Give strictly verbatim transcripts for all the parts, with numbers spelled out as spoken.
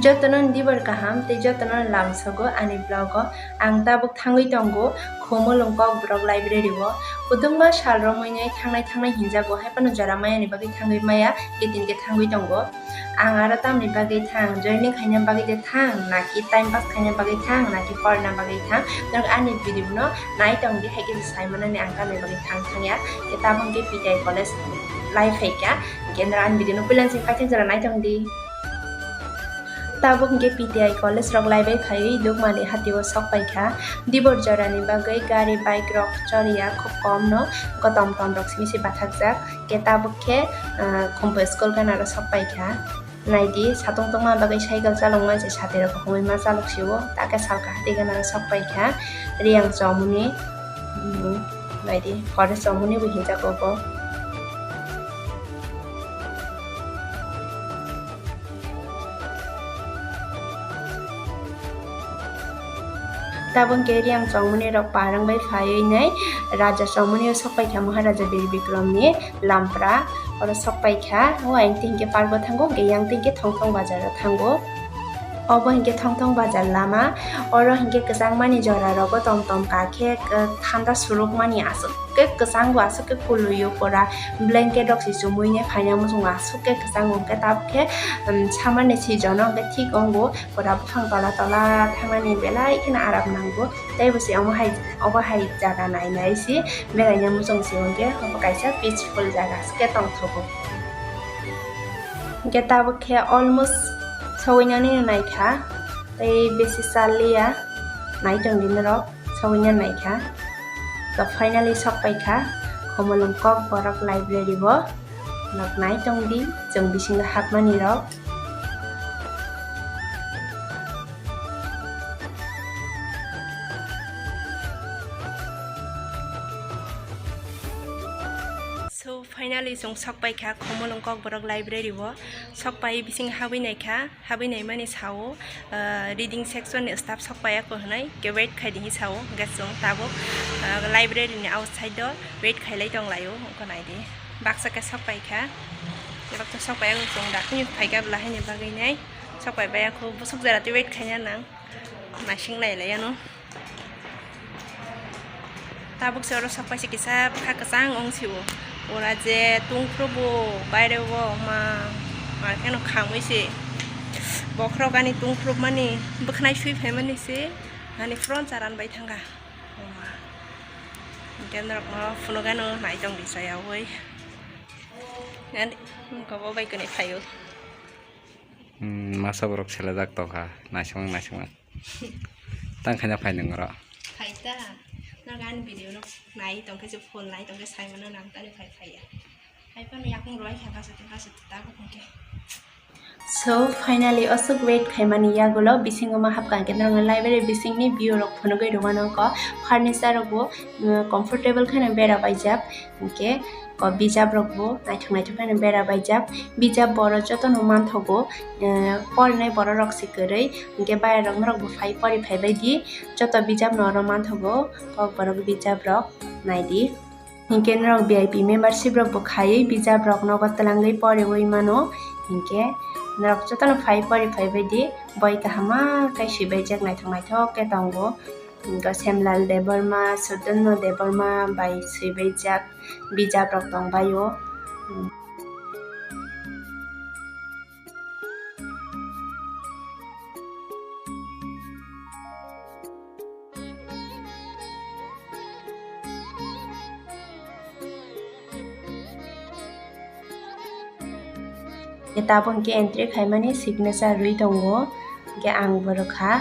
Jotono dibor kaham tei jotono lamsogo ani vlog o. Ang tabuk thangwi tongo Khumulwng Kokborok library o. Kwbangma sal romwi nai thangnai thangnai hinjago, hai phano jora maya ni bagwi thangwi maya, kitin khe thangwi tongo. Ang aro tamni bagwi thang, joining khaina bagwi de thang, naki time pass khaina bagwi thang, naki porna bagwi thang, norok ani video no nai tong di, hai khe sai manani ang tamni bagwi thang thangya. Khe tabuk khe P T I college lai phaikha, khe norok ani video no puila sing paithak jora nai tong di. Tabuk hwnkhe P T I college rok laibai phaiwi Dukmali hatio sok paikha. Dibor jorani bagwi gari, bike rok choriya khub kom no, kotom tom rok simi se bathakjak. Khe tabuk khe, ah, Khumpu school gana ro sok paikha. Naidi, satung tongma bagwi cycle chalokma se sati rok kwbangma chalok sio. Takhe salka hati gana ro sok paikha. Riyang Chomoni, mm, naidi, Forest Chomoni bo hinjak obo. Tabuk khe Riyang Chongmani rok parang bai phaiwi nai Raja Chongmani o sok paikha Maharaja Bir Bikram ni lampra, oro sok paikha. O ayang twi hinkhe park o thango, hinkhe yang twi hinkhe Thongthong bazar o thango. Obo hinkhe Thongthong bazar lama, oro hinkhe kwchangmani jora rogo tom tom kakhe, eh, thanda surukmani aswk. Khe kwchang bo aswk khe kwlwi o pura blanket rok se chumui nai phaina muchungo aswk khe kwchang o hwnkhe tabuk khe, um, summer ni season o hwnkhe thik wngo pura buphang tola tola thangnani belai kheno aram nango tei bo se omo hai obo hai jaga nai nai se beraina muchung se hwnkhe obo kaisa peaceful jaga aswk khe tongthogo. Hwnkhe tabuk khe almost sogwi nani naikha tei besi chaliya nai tongdi norok. Sogwina naikha. To finally sok paikha Khumulwng Kokborok library o. Nok nai tongdi, chwng bisingo hapmani rok. So finally chwng sok paikha Khumulwng Kokborok library o. Sok pai bising habwi naikha. Habwi naimani sao, ah, reading section ni staff sok paiya ko hwnwi ke wait khai di hi sao, hwnkhe chwng tabuk, ah, library ni outside o wait khailai tonglaio, wngkha naidi. Baksa khe sok paikha, baksa sok paiya chwng dakhilni phaikha bwla haini bagwi nai sok pai baiya kho bwswk jora tei wait khaina nang naising nailaiano. Tabuk se oro sok paisa kisa bwkha kwchang wng sio. Ora je tungphrubo baire o ma, ma kheno khamwi se. Bokhorok ani tungphruk mani bwkhnai sui phaimani se. Ani phron charan bai thangkha. Oma. Hwnkhe norokno phunukgano nai tong di chayaui. Ani wngkha bo bai kwnwi phaio. Hmm, masa borok selajak tongkha, naisingma naisingma. Tang khaina phai nung oro. Phai ta. Norok ani video no nai tongkhe se phone nai tongkhe sai mano nang tani phai phai ya. Hai phano yakung rwai kha kasu tong kasu ta ko tongkhe. So finally aswk wait khaimani yagulo bisingo ma hapkha hwnkhe norokno library bisingni view rok phunugwi rwmano wngkha. Furniture rok bo, mm, comfortable kheno bera baijak. Hwnkhe o bijap rok bo naithok naithok kheno bera baijak. Bijap borok jotono manthogo, eh, porinai borok rok se kwrwi. Hwnkhe bayar rok norok bo phai pori phai bai di. Joto bijap no oro manthogo, kokborok bijap rok nai di. Hwnkhe norok V I P membership rok bo khaiwi bijap rok nogo twlangwi poriwi mano. Hwnkhe norok jotono phai pori phai bai di. Boi kaham ma khe swibaijak naithok naithok khe tongo. Hwnkhe Semlal Debbarma, Sudanno Debbarma bai swibaijak bijap rok tongbaio. Tabuk hwnkhe entry khaimani signature rwi tongo, hwnkhe ang bo rwkha.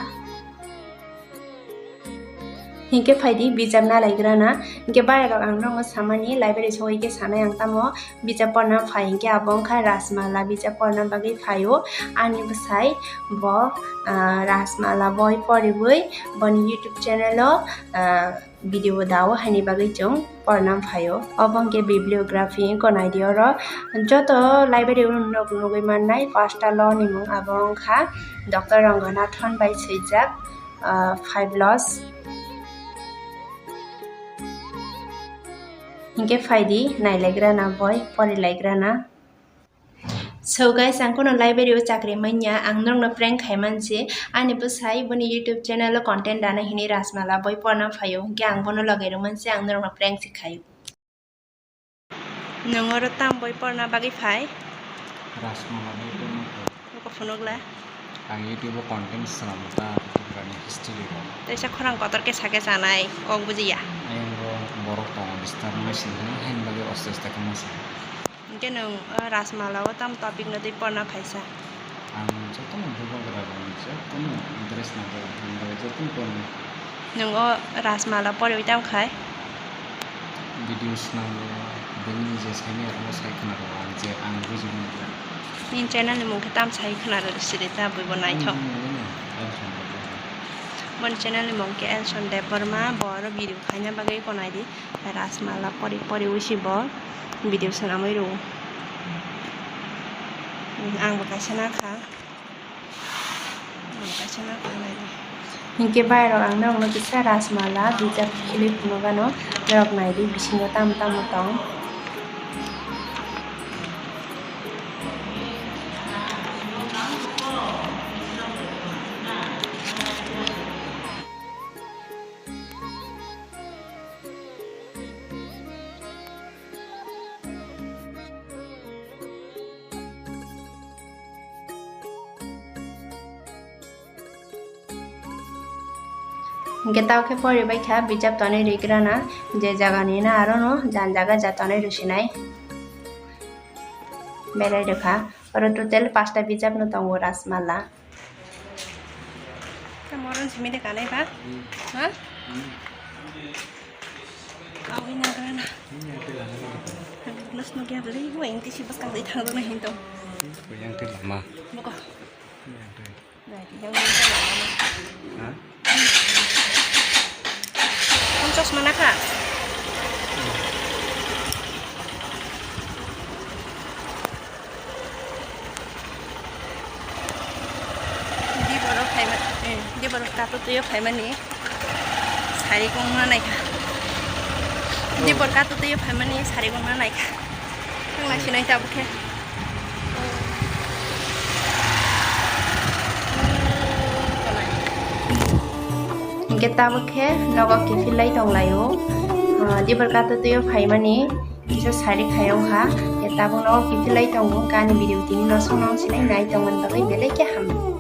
Hinkhe phaidi bijap nalaigrana. Hinkhe bayarok ang nogo samani library sogwi khe sanai ang tamo bijap porna phai hinkhe abo wngkha Rajmala bijap porna bagwi phaio. Ani bwsai bo, ah, Rajmala boi poriwi boni YouTube channel o, ah, video dao haini bagwi chwng porna phaio. Obo hinkhe bibliography wngkha naidi oro joto library o nok nugwi mannai pasta law ni mung abo wngkha Doctor Ranganathan bai swijak. Ah, five laws. Hinkhe phaidi, nailaigrana boi, porilaigrana. So guys, ang kono library o chakri manya, ang norokno prank khai mansi. Ani bwsai boni YouTube channel o content dana hini Rajmala boi porna phaio, hwnkhe ang bono logai rwmansi, ang norokno prank se khaio. Nwng oro tam boi porna bagwi phai? Rajmala boi porna phai. Nokho phunukla. Ang YouTube o content swnamwi ta Tripurani history rok. Teisa khorang kotor khe sakhe chanai, kok bujiya. Ayang o borok tongo disturb wngwi sini, haini bagwi oste oste khe masa. Hwnkhe nwng, o, Rajmala o tamo topic no twi porna phaisa? Ang jotono bubagra rok jotono dress nangkhe, ang bai jotono porno. Nwng o Rajmala poriwi tamo khai? Video swnamwi bini je saimani aro sai khwnaro ang je ang buji mano. Nini channel ni mung khe tamo sai khwnaro siri ta buibo naithok. Ang nini, nini, ang swnamwi. Boni channel ni mung khe Elson Debbarma, bo aro video khaina bagwi konai di. Rajmala pori pori wi si bo video swnamwi rwo. Ang bo kaisa nakha. Ang bo kaisa nakha naidi. Hinkhe bai rok ang norokno kisa Rajmala bijap khilwi phunukgano norok naidi bisingo tamo tamo tong. Hingke tao khe poribai kha bijap tonwi rigrana, je jaga ni na aro no jan jaga ja tonwi rwsinai belai rwkha. Oro total pasta bijap no tongo Rajmala. Tamo oro simi de kanai ba? Hmm. Ha? Hmm. Awi na grana. Hmm, ya, te lana grana. Plus no kya beli, wa inti si bas kang di thang na hinto. Hmm, ko yang te lama. Boko. Hmm, yang te. Nai, yang te lama. Ha? Ang chosma nakha. Di borok phaima, eh, di borok kato tuyo phaimani sari kongna naikha. Di borok kato tuyo phaimani sari kongna naikha. Thang lai sinai tabuk khe. Hingke tabuk khe nogo kiphil lai tong laio. Ah, di borok kato tuyo phaimani kisa sari khai wngkha. Tabuk nogo kiphil lai tongo. Ani video tini no song nong sinai nai tongmani bagwi belai khe hambai.